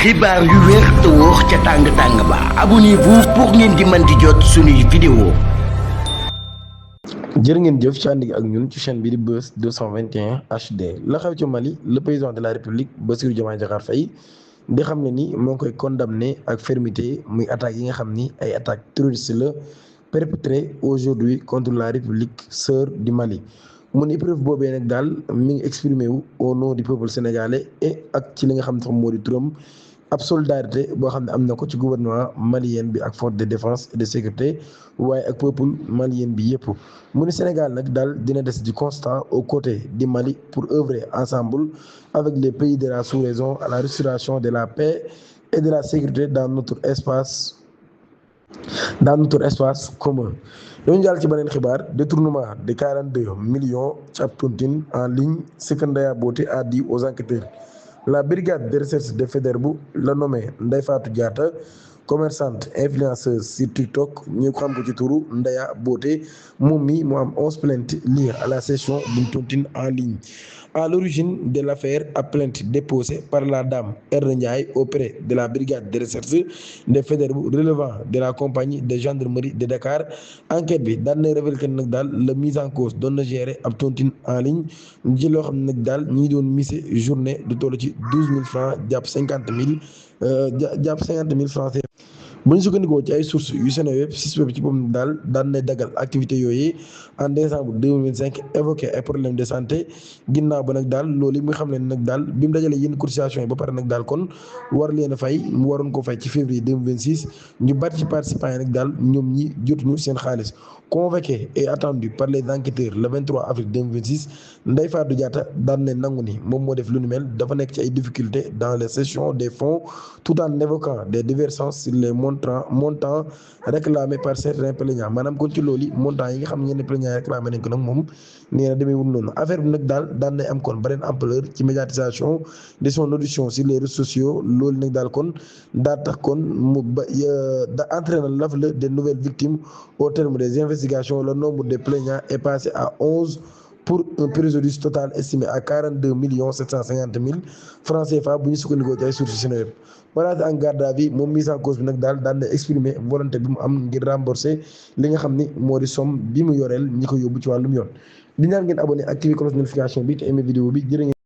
xibaar yu wér te wóor ca tàng-tàng ba abonnez-vous pour ngeen di mën di jot suñuy vidéo. jërë ngeen jëf ci ànd ak ñun ci chaîne bi di Buzz 221 HD la xew ci Mali le président de la République Bassirou Diomaye Diakhar Faye di xam ne ni moo ngi koy condamné ak fermeté muy attaques yi nga xam ni ay attaques terroristes la perpétrées aujourd'hui contre la République sœur du Mali. mu ne épreuve boobee nag daal mi ngi exprimé wu au nom du peuple sénégalais et ak ci li nga xam ne sax moo di turam ab solidarité boo xam ne am na ko ci gouvernement malien bi ak force de défense et de sécurité waaye ak peuple malien bi yëpp. mu ne Sénégal nag daal dina des di constant aux côtés du Mali pour œuvrer ensemble avec les pays de la sous-région à la restauration de la paix et de la sécurité dans notre espace commun. dañu jàll ci beneen xibaar détournement de 42 millions ci ab tontine en ligne ce que Ndaya Beauté a dit aux enquêteurs. La brigade de recherche de Faidherbe la nommé Ndeye Fatou Diatta, commerçante influenceuse sur TikTok ñu xam ko ci turu Ndaya Beauté moom mi mu am 11 plaintes liées à la cession d'une tontine en ligne. À l'origine de l'affaire, à plainte déposée par la dame Erna Ndiaye auprès de la brigade de recherche de Faidherbe relevant de la compagnie de gendarmerie de Dakar. Enquête bi daan na révélé que nag daal la mise en cause doon na gérer ab tontine en ligne ci loo xam ne nag daal ñi doon mise journée du toll ci 12 000 francs jàpp 50 000 francs. bu ñu sukkandikoo ci ay sources yu Seneweb suspect bi ci boppam daal daan na dagal activité yooyu en décembre 2025 évoqué ay problèmes de santé ginnaaw ba nag daal loolu yi muy xam leen nag daal bi mu dajalee yenn cotisation yi ba pare nag daal kon war leen a fay mu waroon ko fay ci février 2026 ñu bari ci participants yi nag daal ñoom ñi jotuñu seen xaalis. Convoqué et attendu par les enquêteurs le 23 avril 2026 Ndeye Fatou Diatta daan ne nangu ni moom moo def lu nu mel dafa nekk ci ay difficultés dans la gestion des fonds tout en évoquant des divergences sur les montants réclamés par certains plaignants maanaam kon ci loolu montants yi nga xam ne ñenn plaignants réclamé nañ ko nag moom nee na demee wul noonu affaire bi nag daal daan nay am kon beneen ampleur ci médiatisation de son audition sur les réseaux sociaux loolu nag daal kon daa tax kon mu ba da entraîné l'afflux de nouvelles victimes au terme des investigations. Le nombre de plaignants est passé à 11 pour un préjudice total estimé à 42 750 000 francs CFA bu ñu sukkandikoo ci ay sources Seneweb. Voilà en garde à vue moom mise en cause bi nag daal daan na exprimer volonté bi mu am ngir rembourser li nga xam ni moo di somme bi mu yoreel ñi ko yóbbu ci wàllum yoon. di ñaan ngeen abonné activer cloche notification bi te aimé vidéo bi jërë ngeen